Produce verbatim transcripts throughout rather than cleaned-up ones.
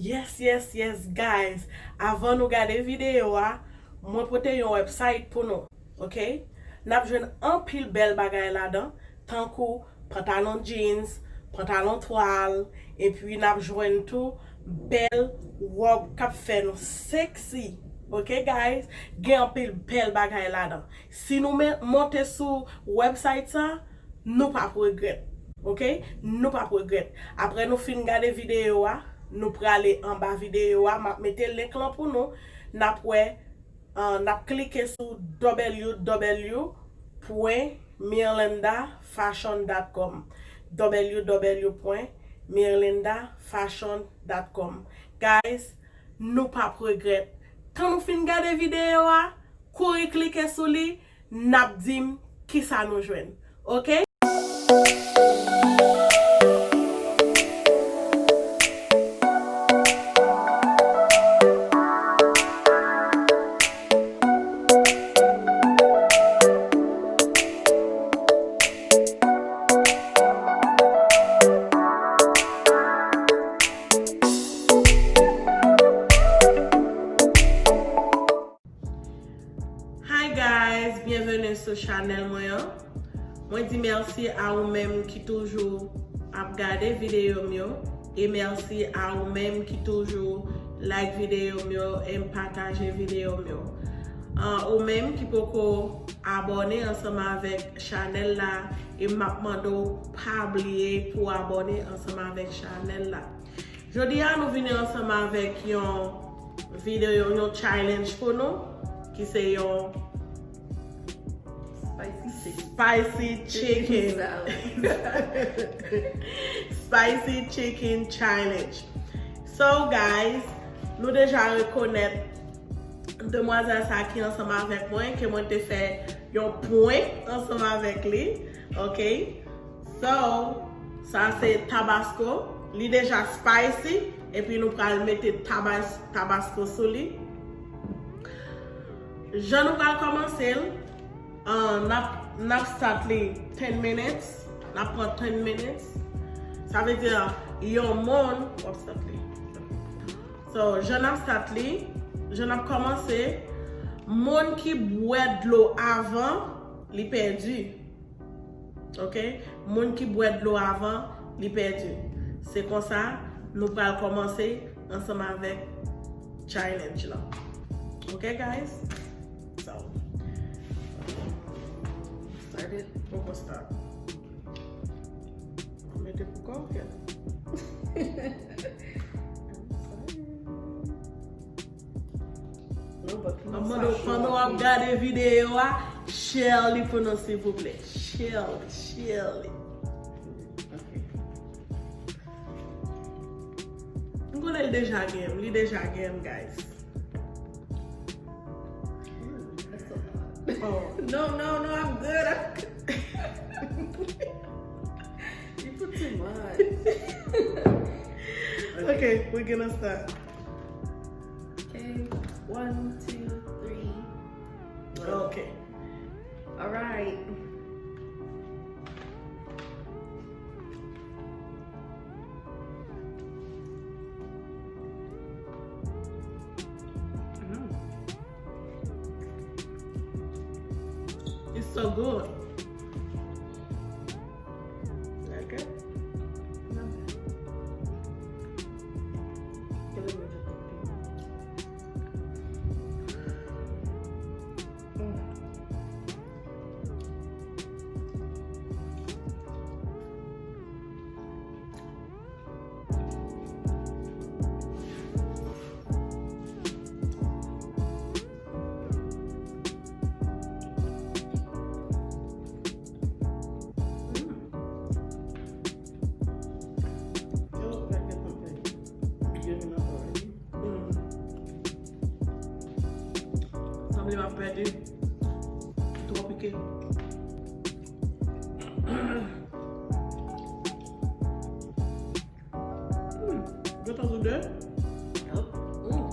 Yes, yes, yes, guys. Avan nou gade videyo a, mwen pote yon website pou nou, ok? N ap jwenn anpil bèl bagay ladan, tankou pantalon jeans, pantalon twal, epi n ap jwenn tou bèl wòb k ap fè nou sexy, ok, guys? Gen anpil bèl bagay ladan. Si nou men-, monte sou website sa, nou p ap regrèt, ok? Nou p ap regrèt. Apre nou fin gade videyo a, nou prale anba videyo a, m ap mete link lan pou nou. N ap wè, uh, n ap klike sou w w w pwen mirlanda fashion dot com. W w w pwen mirlanda fashion dot com. Guys, nou p ap regrèt. Kan nou fin gade videyo a, kouri klike sou li, n ap di m kisa nou jwenn. Ok? Hi guys, byenveni sou chanèl mwen an. Mwen di mèsi a ou menm ki toujou ap gade videyo m yo, e mèsi a ou menm ki toujou like videyo m yo e pataje videyo m yo. Ah, ou menm ki poko abòne ansanm avèk chanèl la, e m ap mande w pa bliye pou w abòne ansanm avèk chanèl la. Jodi a nou vini ansanm avèk yon videyo, yon challenge pou nou, ki se yon Spicy chicken. Spicy chicken. Salad. Spicy chicken challenge. So guys, nou deja rekonèt demwazèl sa ki ansanm avèk mwen, ke mwen te fè yon prank ansanm avèk li, ok? So, sa se tabasco, li deja spicy, epi nou pral mete tabas-, tabasco sou li. Jan nou pral kòmanse l, ah, n ap, n ap start li ten minutes, n ap pran ten minutes. Sa vle di yon moun, w ap start li. So, jan n ap start li, jan n ap kòmanse, moun ki bwè dlo avan, li pèdi. Ok? Moun ki bwè dlo avan, li pèdi. Se konsa, nou pral kòmanse ansanm avèk challenge lan. Ok, guys? So, started. Poko start. Mete pou kò, ok. Mwen mande w, pandan w ap gade videyo a, share li pou nou, silvouplè. Share li, share li. Ok. M konnen l deja gen m, li deja gen m, guys. Oh. No, no, no, I'm good. I'm good. You put too much. Okay, we're gonna start. Okay, one, two, three. Okay. All right. Mm. It's so good. Like it? Not bad. Get a little bit. Mm. Sanble m ap pèdi. Twò pike. Hmm, gentan sou de. Mm. Mm.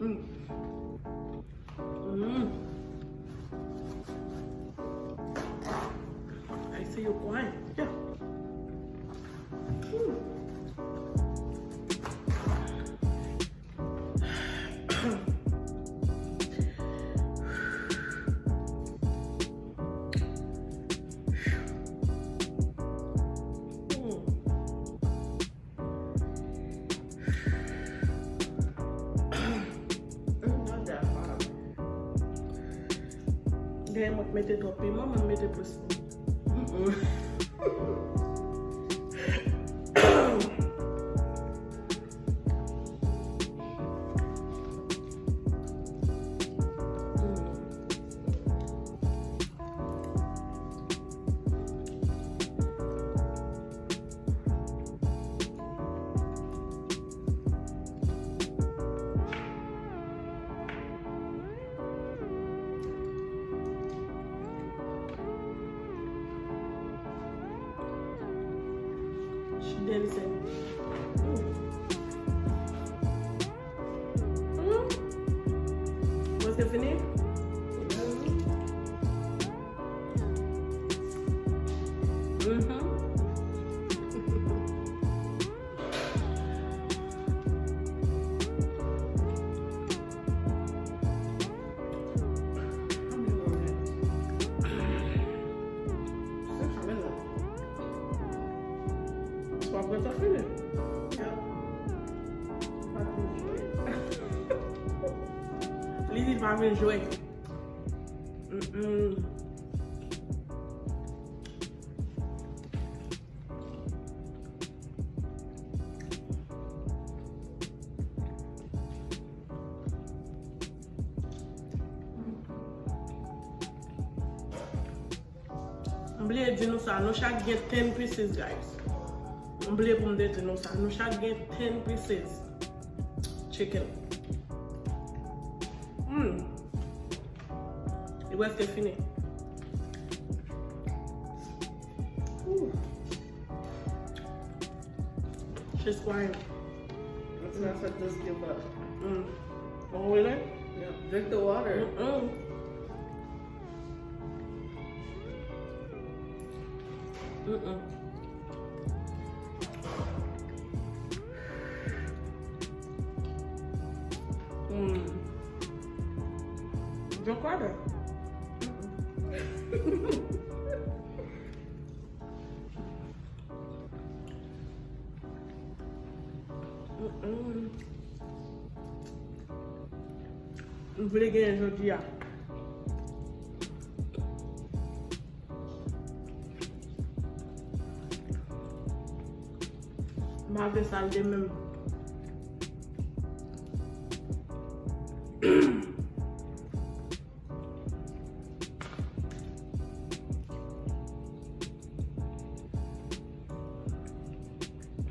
Mm. Mm. I see you crying. Yeah. Mm. Genyen mwen k mete twòp piman, mwen mete plis. Mm-mm. She dancing. Mm. Mm. What's it fini? Mm-hmm. Li di l pa vin jwe. Mm-mm. M bliye di nou sa, nou chak gen ten pieces, guys. M bliye pou m te di nou sa, nou chak gen ten pieces chicken. Mm. Li prèske fini. Ooh. She's crying. That's why I said just give up. Mm. Oh, really? Yeah. Drink the water. Mm-mm. Mm-mm. Mm. Drink water. Mm-mm. M vle genyen jodi a. M pa vle sa l de menm.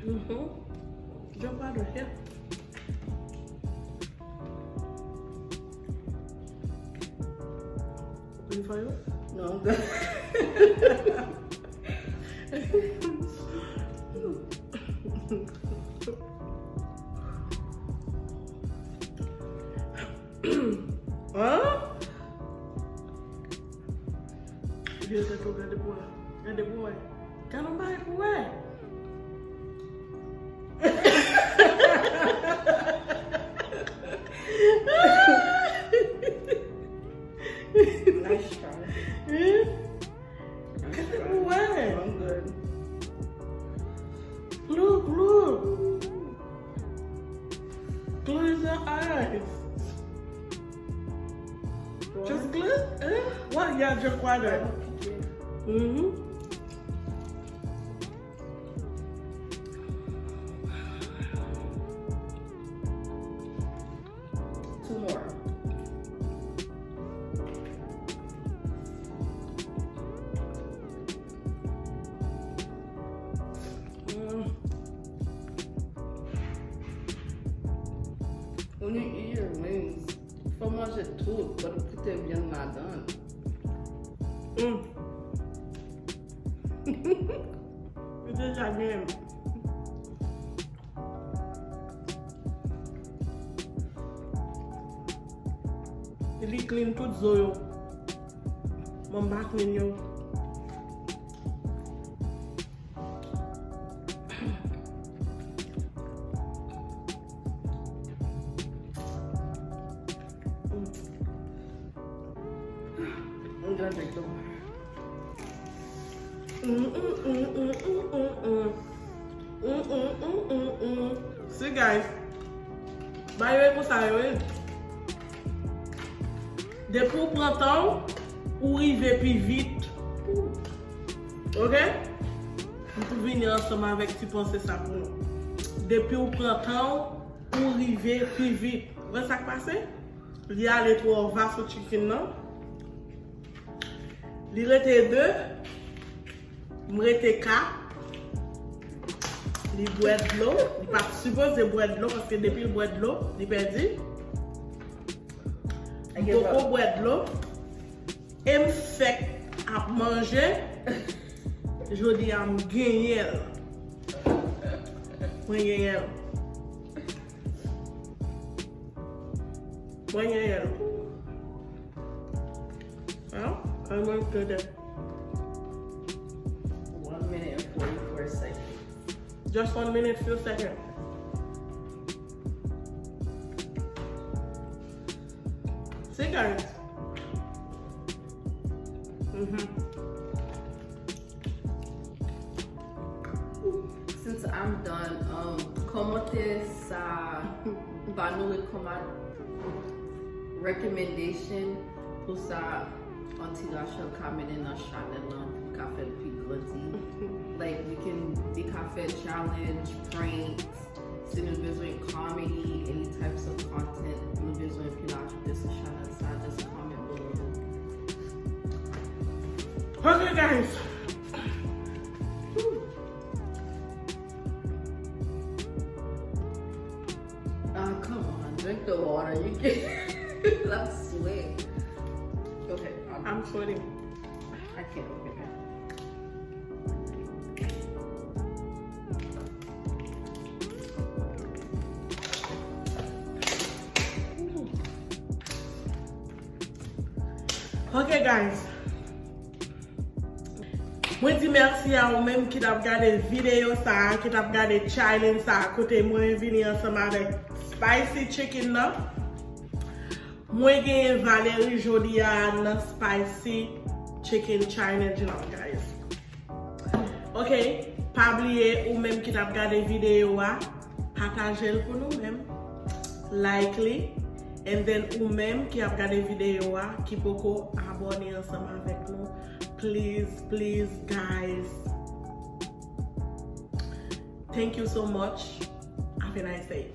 Mm-hmm. Jump out of here. Ready for you? No, I'm good. Hein? Vye tèt ou, gade pou wè. Gade pou wè. Gade yon bagay pou wè. Nice try. Hein? Gade pou wè. I'm good. Look, look. Close your eyes. Just close. Eh? What? Yeah, just quiet. Mm-hmm. Two more. Mm. When you eat your wings, fò manje tout, but kite vyann ladan. Mm. Li deja gen. Li clean tout zo yo. Mwen m pa clean yo. Mm. Yon gran drink tou. Mm, mm, mm, mm, mm, mm, mm. Mm, mm, mm, mm, mm. Si, guys. Bagay yo e konsa yo ye. Depi w pran tan w, ou rive pi vit. Ok? M tou vini ansanm avèk ti panse sa pou nou. Depi w pran tan w, ou rive pi vit. Ou wè sa k pase? Li ale twò va sou chicken nan. Li rete de. M rete kat. Li bwè dlo. Li pa t sipoze bwè dlo paske depi l bwè dlo, li pèdi. M poko bwè dlo. E m fèk ap manje. Jodi a m genyen l. Mwen genyen l. Mwen genyen l. An, an mwen genyen. One minute and forty-four seconds. Just one minute, few seconds. See, guys. Mm-hmm. Since I'm done, um, kòmantè sa ba nou rekòman-, recommendation pou sa Auntie Rachel ka mennen nan chanèl lan pou ka fè l pi grandi. Like, we can, li ka fè challenge, pranks, si nou bezwen comedy, any types of content, nou bezwen pi l ajoute sou chanèl sa, just comment below. Okay, guys. Ah, come on, drink the water. You can't. I'm sweating. Okay, I'm, I'm sweating. I can't look at that. Ok, guys. Mwen di mèsi a ou menm ki t ap gade videyo sa a, ki t ap gade challenge sa a, kote mwen vini ansanm avèk spicy chicken nan. Mwen genyen Valerie jodi a nan spicy chicken challenge lan, guys. Ok, pa bliye ou menm ki t ap gade videyo a, pataje l pou nou menm, like li, and then ou menm ki ap gade videyo a, ki poko abòne ansanm avèk nou, please, please, guys, thank you so much. Have a nice day.